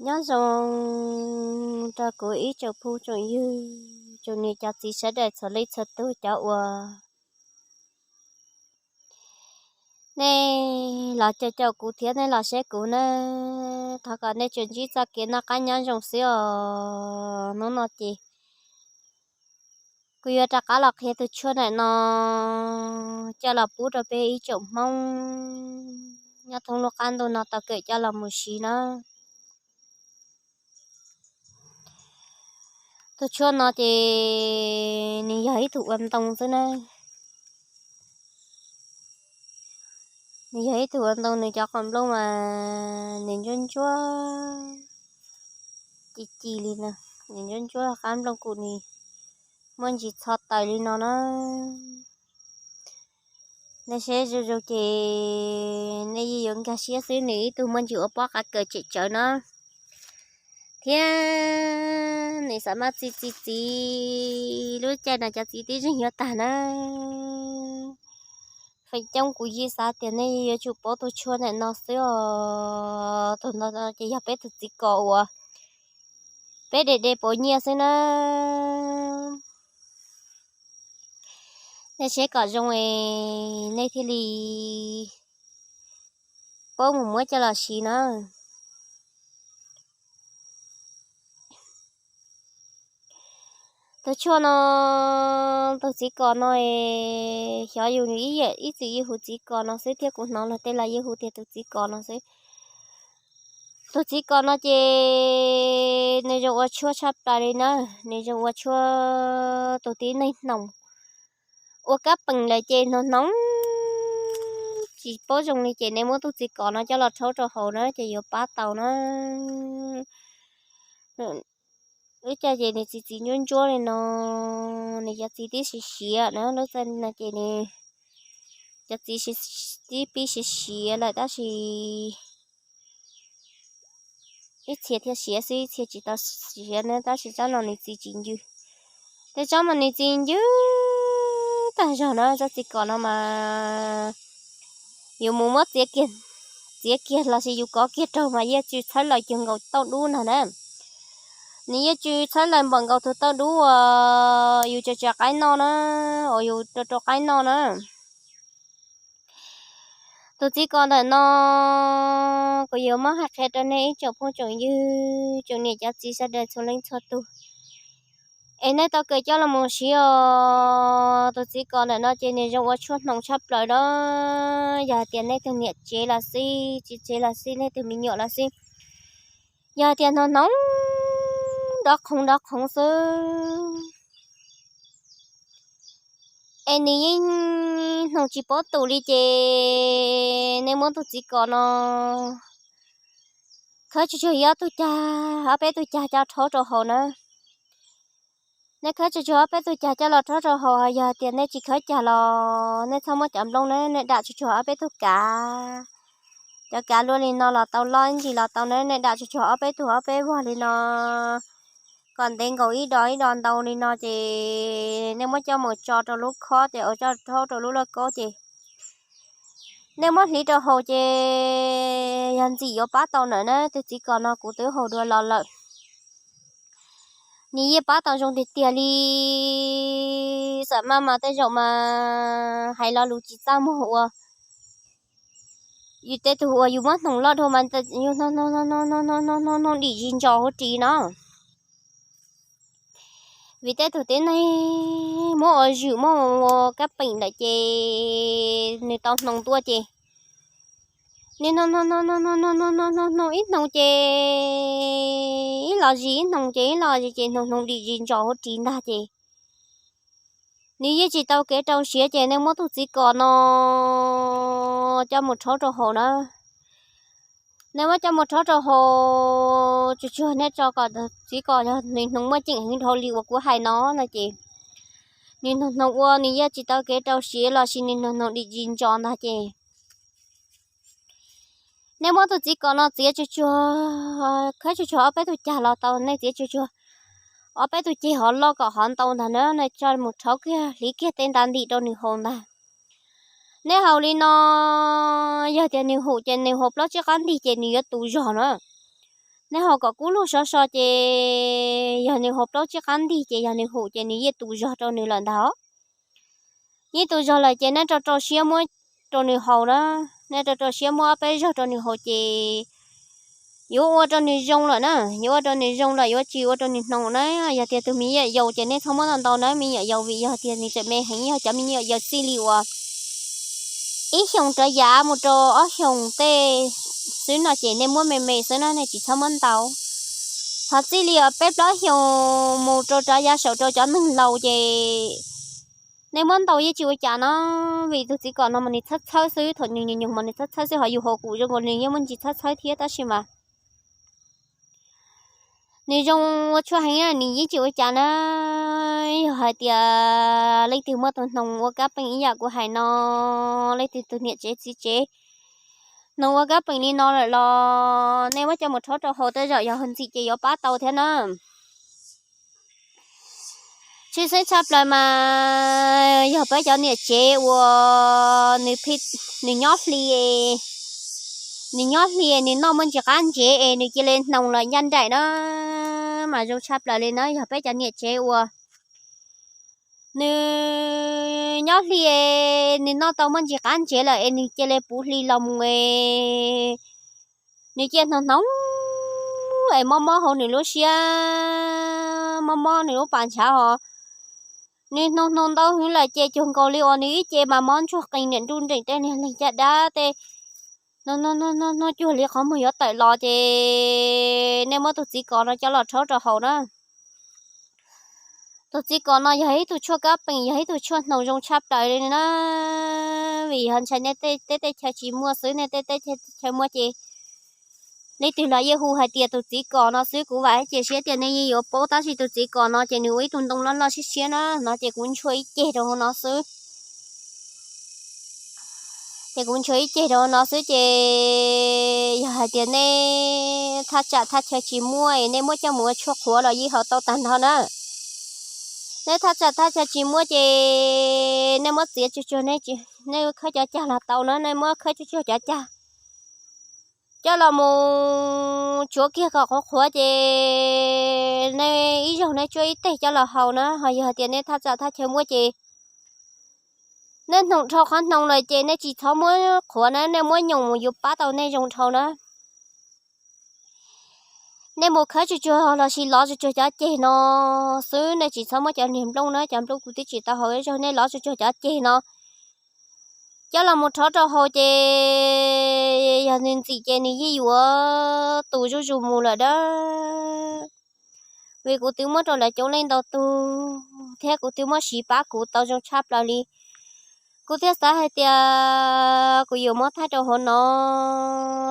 Nyob zoo rau kuv ib tsoom phooj tsoom ywg, tsoom niam cov txiv sawv daws txhua leej txhua tus, cov uas nej los caum caum kuv thiab nej los saib kuv na, thov kom nej tsuas ntsib txoj kev noj qab nyob zoo xwb os. Hnub no ces kuv yuav rov qab los qhia tus tshuaj ntawm no coj los pub rau peb ib tsoom Hmoob nyob thoob lub qab ntuj no tau kawm coj los mus siv na. Tus tshuaj no ces nws yog ib tug ua ntoo xwb na. Nws yog ib tug ua ntoo, nws cov qos nplooj mas nws ntsuab ntsuab ci ci li no, nws ntsuab ntsuab qab nplooj kum nws muaj ntsis txho taws li no na. Nej saib zoo zoo ces nej yeej yuav nkag siab xwb, nws ib tug muaj ntsis ua pob qav kaws tsem tsawv na, thiab nws xav maj txi txi txiv, lub caij no cov txiv tib zeeg yuav tag na. Feem coob kuv yeej xav tias nej yuav tsum paub tus tshuaj ntawm no xwb os. Tus no ces yog peb tus txiv kos uas peb de de pauv nyiaj xwb na. Nej saib kom zoo es nej thiaj li paub mus muab coj los siv na. Tus tshuaj no, tus txiv kos no es xyov yus ib yam ib txwm yus hu txiv kos no xwb thiab, kuv hnov luag tej los yeej hu tias tus txiv kos no xwb. Tus txiv kos no ces nws zoo ua tshuaj tshaj plaws li na, nws zoo ua tshuaj tus tib neeg hnoos ua kab peem lawm ces hnoos hnoos tsis paub zoo li ces nej muab tus txiv kos no coj los rhaub rau haus na ces yuav pab tau na. Lub caij ces nws txiv txiv ntsuab ntsuab li no, nws cov txiv tib siav siav na, lub caij no ces nws cov txiv tib pib siav siav lawm tab sis ib txhia thiaj siav xwb, ib txhia tsis tau siav na, tab sis tsob no nws txiv tsis ncw. Tej tsob mas nws txiv ncw tag zog na, tsob txiv kos no mas yus mus muab txiav kiag, txiav kiag los sis yus kov kiag raug mas yeej tsw txhawb laws cuag nkaus tauj dub ntag na. Nws yeej tsw txhawb laws npaum nkaus tus tauj dub uas yus tsa tsa qaib noj na, uas yus rau rau qaib noj na. Tus txiv kos ntawm no kuv yuav muab hais qhia rau nej ib tsoom phooj tsoom ywg, tsoom niam cov txiv sawv daws txhua leej txhua tus, es nej tau kawm coj los mus siv os. Tus txiv kos ntawm no ces nws zoo ua tshuaj hnoos tshaj plaws na. Yog hais tias nej tus niam tsev los xij, txiv tsev los xij, nej tus me nyuam los xij, yog hais tias hnoos hnoos dov qhoov dov qhoov xwb es nws yeej hnoos tsis paub tus li ces nej muab tus txiv kos no khawb tsuag tsuag ob tug cag, ob peb tug cag coj rhaub rau haus na. Nej khawb tsuag tsuag ob peb tug cag coj los rhaub rau haus, yog tias nej tsis khawb cag los nej txhob muab cov nplooj na, nej dam tsuag tsuag ob peb tug kav. Cov kav luaj li no los tau, loj ib ntsis los tau na, nej dam tsuag tsuag ob peb tug ob peb vog li no kom ntev nkaus ib do ib do ntau li no ces nej muab coj mus tso rau lub khob ces ua coj rhaub rau lub lauj kaub ces nej muab hliv rau haus ces yog ntxim yuav pab tau nawb na. Tus txiv kos no kuv twb haus dua los lawm, nws yeej pab tau zoo tiag tiag li. Xam maj mas tej zaum mas hais lo lus tsis txaj muag ua yus tej tug uas yus muab hnoos loj dhau mas yus hnoos dim zis ntsos huv ris no. Vim tej tug tib neeg muab ua zwm muab ua kab peem lawm ces nws tau hnoos tuaj ces nws hnoos hnoos hnoos hnoos ib hnoos ces ib los zis, ib hnoos ces ib los zis ces hnoos hnoos dim zis ntsos huv ris ntag ces nws yeej tsis tau kev rau siav ces nej muab tus txiv kos no coj mus rhaub rau haus na. Nej muab coj mus rhaub rau haus tsuag tsuag, nej tso kom txiv kos yog nws hnoos muaj ceem heev dhau li uas kuv hais no no ces nws hnoos hnoos ua nws yeej tsis tau kev rau siav los sis nws hnoos hnoos dim zis ntsos ntag ces nej muab tus txiv kos no txiav tsuag tsuag, khawb tsuag tsuag ob peb tug cag los tau, nej txiav tsuag tsuag ob peb tug ceg hov loj kom hov ntau ntag na, nej tso mus rhaub kiag hliv kiag tej nta ntim rau nws haus ntag. Nej haus li no, yog tias nws hum ces nws haus plaub tsib qab ntig ces nws yuav tu zog na. Nej haus kom kub lug sov so ces yog nws haus plaub tsib qab ntig ces yog nws hum ces nws yeej tu zog rau nws lawm ntag. Yeej tu zog lawm ces nej rau rau siab muab rau nws haus na, nej rau rau siab muab ob peb zog rau nws haus ces yuav ua rau nws zoo lawm na, yuav ua rau nws zoo lawm, yuav tsis ua rau nws hnoos na. Yog tias tus me nyuam yaus ces nej txhob muab ntau ntau na me nyuam yaus, vim yog tias nws tseem me heev, yog cov me nyuam yaus txij li uas ib xyoos rov yav mus rau ob xyoos tej xwb no ces nej muab me me xwb na, nej tsis txhob muab ntau. Ho txij li uas peb plaub xyoos mus rau rov yav saum rau cov neeg laus ces nej muab ntau yeej tsis ua cas no, vim tus txiv kom no mas nws txhawb txhawb xwb, thaum nws nyoos mas nws txhawb txhawb xwb, ho yus haus kuj zoo nkaus nws yeej muaj ntsis txhawb txhawb thiab, tab sis mas nws zoo ua tshuaj heev na, nws yeej tsis ua cas na. Yog hais tias leej twg muaj tus hnoos ua kab peem ib yam kuv hais no, leej twg tus niam tsev txiv tsev hnoos ua kab peem li no lawm los nej muab coj mus rhaub rau haus tej zaum yog ntxim ces yuav pab tau thiab na. Tshwj xeeb tshaj plaws mas yog peb cov niam tsev uas nws nyob hli, nws nyob hli nws noj muaj ntsis qab ntsev es nws cia li hnoos los ncaj nraim na, mas zoo tshaj plaws li na yog peb cov niam tsev uas nws nyob hli, nws noj tau muaj ntsis qab ntsev lawm es nws cia li puv hli los mus es nws cia hnoos hnoos es mob mob hauv nws lub siab, mob mob nws lub pas ntshav hos. Nws hnoos hnoos ntau heev lawm ces cuag nkaus li uas nws ib ce mas mob ntsuag qees niam nruj nreem tej niag leeg caj dab tej, hnoos hnoos cuag li qhov muag yuav tawm los ces nej muab tus txiv kom no coj los rhaub rau haus na. Tus txiv kom no yog ib tug tshuaj kab peem, yog ib tug tshuaj hnoos zoo tshaj plaws li na, vim yog ntshai nej tej teb chaws tsis muaj xwb, nej tej teb chaws muaj ces leej twg los yeej hu hais tias tus txiv kom no xwb. Kuv vam thiab cia siab tias nej yeej yuav paub, tab sis tus txiv kom no ces nws ua ib tug ntoo loj loj siab siab na, no ces kuv ntshua ib ceg rau hauv no xwb. Ces kuv ntshua ib ceg rau hauv no xwb ces yog hais tias nej thaj tsam thaj chaw tsis muaj es nej muab coj mus ua tshuaj qhuav los yeej haus tau tag nrho na. Nej thaj tsam thaj chaw tsis muaj ces nej muab txiav tsuag tsuag, nej khawb cov cag los tau na, nej muab khawb tsuag tsuag cov cag coj los mus tsuav kiag kom qhuav qhuav ces nej ib zaug nej tsuab ib teg coj los haus na. Ho yog hais tias nej thaj tsam thaj chaw muaj ces nej hnoos dhau qhov hnoos lawm ces nej tsis txhob muab qhuav na, nej muab nyoos mus yuav pab tau nej zoo dhau na. Nej mus khawb tsuag tsuag los sis lov tsuag tsuag cov ceg no xwb, nej tsis txhob muab cov niag nplooj na, cov nplooj kuv twb tsis tau haus ib zaug, nej lov tsuag tsuag cov ceg no coj los mus rhaub rau haus ces yog nws ntxim ces nws yeej yuav tus zuj zus mus lawm dab. Vim kuv twb muab rau lawv coob leej ntau tug thiab kuv twb muab siv pab kuv tau zoo tshaj plaws li. Kuv thiaj xav hais tias kuv yuav muab thaij rau hauv no,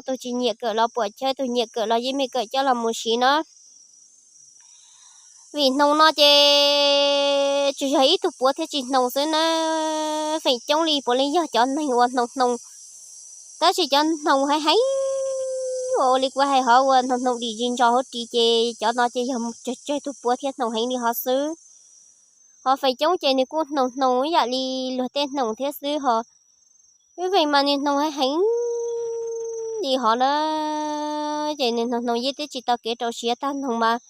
tus tsis nyiam kawm los puam chawj, tus nyiam kawm los yeej meem kawm coj los mus siv na. Vim hnoos no ces tsuas yog ib tug puav thiab tsis hnoos xwb na, feem coob li puav leej yog cov neeg uas hnoos hnoos, tab sis cov hnoos heev heev uas ua li kuv hais hov uas hnoos hnoos dim zis ntsos hauv ris ces cov no ces yog tsawg tsawg tug puav thiab hnoos heev li hov xwb. Ho feem coob ces nws kuj hnoos hnoos ib yam li luag tej hnoos thiab xwb ho. Ib feem mas nws hnoos heev heev li hov na, ces nws hnoos hnoos yeej twb tsis tau kev rau siav tag, hnoos mas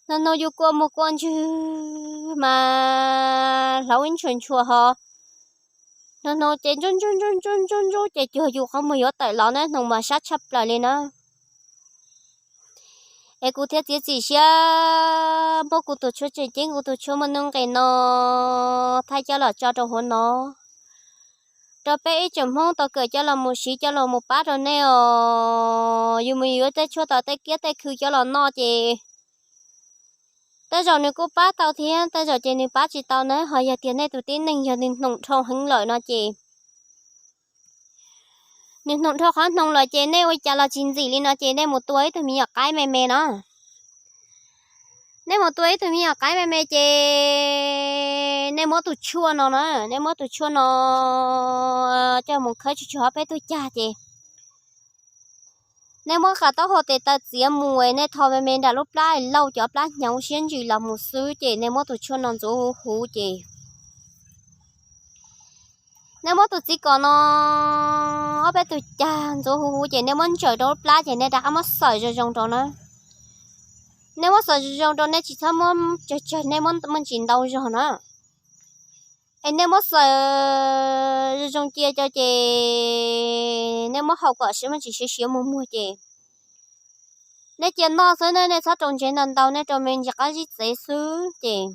hnoos hnoos yus kua muag kua ntswg mas hlauv ib ntshua ntshua ho. Hnoos hnoos ces ntsuj ntsuj ntsuj ntsuj ntsuj ces cuag yus qhov muag yuav tawm los na, hnoos mas sab tshaj plaws li na. Es kuv thiaj txiav txim siab muab kuv tus tshuaj tseem ceeb, kuv tus tshuaj muaj nuj nqis no thaij coj los tso rau hauv no rau peb ib tsoom Hmoob tau kawm coj los mus siv coj los mus pab rau nej os. Yus mus yuav tej tshuaj tom tej kiab tej khw coj los noj ces tej zaum nws kuj pab tau thiab tej zaum ces nws pab tsis tau na. Ho yog tias nej tus tib neeg yog nws hnoos dhau heev lawm no ces, nws hnoos dhau qhov hnoos lawm ces nej ua cas los tsis ntxim li no ces nej mus tua ib tug me nyuam qaib me me no. Nej mus tua ib tug me nyuam qaib me me ces nej muab tus tshuaj no na, nej muab tus tshuaj no coj mus khawb tsuag tsuag ob peb tug cag ces nej muab qas taub hau tes taw txiav mus, nej tho me me nram lub plab lauj, cov plab hnyuv siab ntsws los mus xwb ces nej muab tus tshuaj no ntxuav huv huv ces Nej muab tus txiv kom no ob peb tug cag ntxuav huv huv ces nej muab ntsaws rau lub plab ces nej rov qab muab xaws zoo zoo rau na. Nej muab xaws zoo zoo rau, nej tsis txhob muab tsawg tsawg, nej muab muaj ntsis ntau zog na. Es nej muab xaws zoo zoo cia rau ces nej muab hau kom siav, muaj ntsis siav siav muag muag ces nej cia noj xwb, nej txhob rau ntsev ntau ntau, nej rau me ntsis qab zib txev xwb ces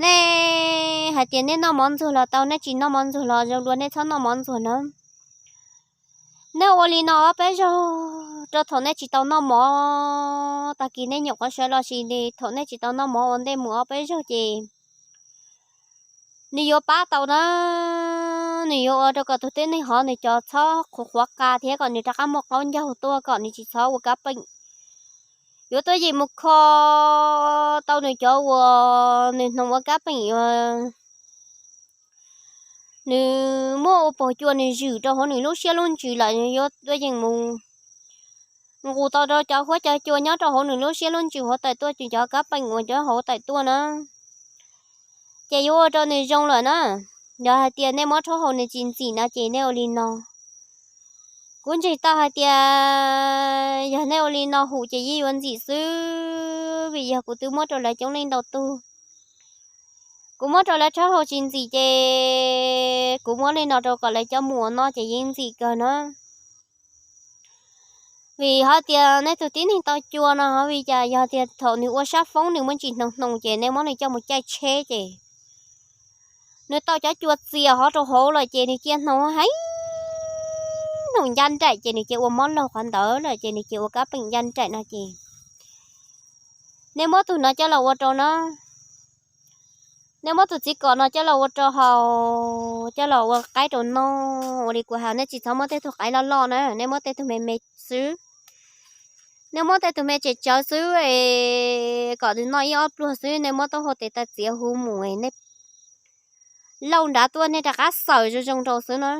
nej hais tias nej noj mov ntxuag los tau, nej tsis noj mov ntxuag los zoo dua, nej txhob noj mov ntxuag na. Nej ua li no ob peb zaug rau thaum nej tsis tau noj mov, tag kis nej nyuam qhuav sawv los sis thaum nej tsis tau noj mov ua ntej mus ob peb zaug ces nws yuav pab tau na. Nws yuav ua rau kom tus tib neeg hov nws cov txhob qhuav qhuav qa thiab kom nws rov qab muaj qaub ncaug tuaj kom nws tsis txhob ua kab peem. Yuav tuaj yeem mus kho tau nws cov uas nws hnoos ua kab peem, nws muaj ua pog cua nws zwm rau hauv nws lub siab lub ntsws lawm, yuav tuaj yeem mus nqus tau rau cov huab cov cua nyob rau hauv nws lub siab lub ntsws huv tawm tuaj, cov kab peem uas cov huv tawm tuaj na, ces yuav ua rau nws zoo lawm na. Yog hais tias nej muab rhaub haus nws tsis ntxim no ces nej ua li no. Kuv ntseeg tau hais tias yog nej ua li no hum ces yeej yuav ntxim xwb, vim yog kuv twb muab rau lawv coob leej ntau tug. Kuv muab rau lawv rhaub haus tsis ntxim ces kuv muab li no rau kom lawv coj mus ua noj ces yeej ntxim kawg na. Vim hais tias nej tus tib neeg tau cua no ho vim cas yog tias thaum nws ua sab foob nws muaj ntsis hnoos hnoos ces nej muab nws coj mus caij tsheb ces nws tau cov cua txias hov rau hauv lawm ces nws cia hnoos heev, hnoos ncaj nraim ces nws cia ua mob laug qhov ntawd lawm ces nws cia ua kab peem ncaj nraim no ces nej muab tus no coj los ua rau na. Nej muab tus txiv kom no coj los ua rau haus, coj los ua qaib rau noj. Ua li kuv hais, nej tsis txhob muab tej tug qaib loj loj na, nej muab tej tug me me xwb. Nej muab tej tug me tsem tsawv xwb es kom nws noj ib ob pluag xwb, nej muab taub hau tes taw txiav huv mus, nej lauj nrad tuaj nej rov qab xaws zoo zoo rau xwb na.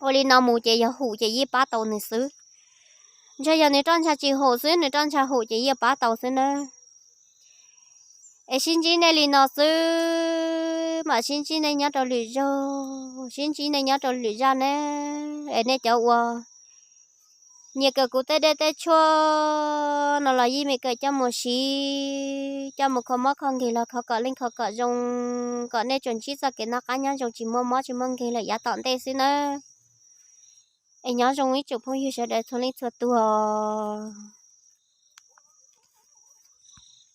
Ua li no mus ces yog hum ces yeej pab tau nws xwb. Ntshe yog nws roj ntsha tsis hum xwb, nws roj ntsha hum ces yeej pab tau xwb na. Es sib ntsib nej li no xwb, mam sib ntsib nej nyob rau lwm zaug, sib ntsib nej nyob rau lwm zaj na. Es nej cov uas nyiam kawm kuv tej dej tej tshuaj no los yeej meem kawm coj mus siv, coj mus kho mob kho nkeeg los kho kom leej kho kom zoo, kom nej tsuas ntsib txoj kev noj qab nyob zoo tsis muaj mob tsis muaj nkeeg lawm yav tom ntej xwb nawb. Es nyob zoo ib tsoom phooj ywg sawv daws txhua leej txhua tus.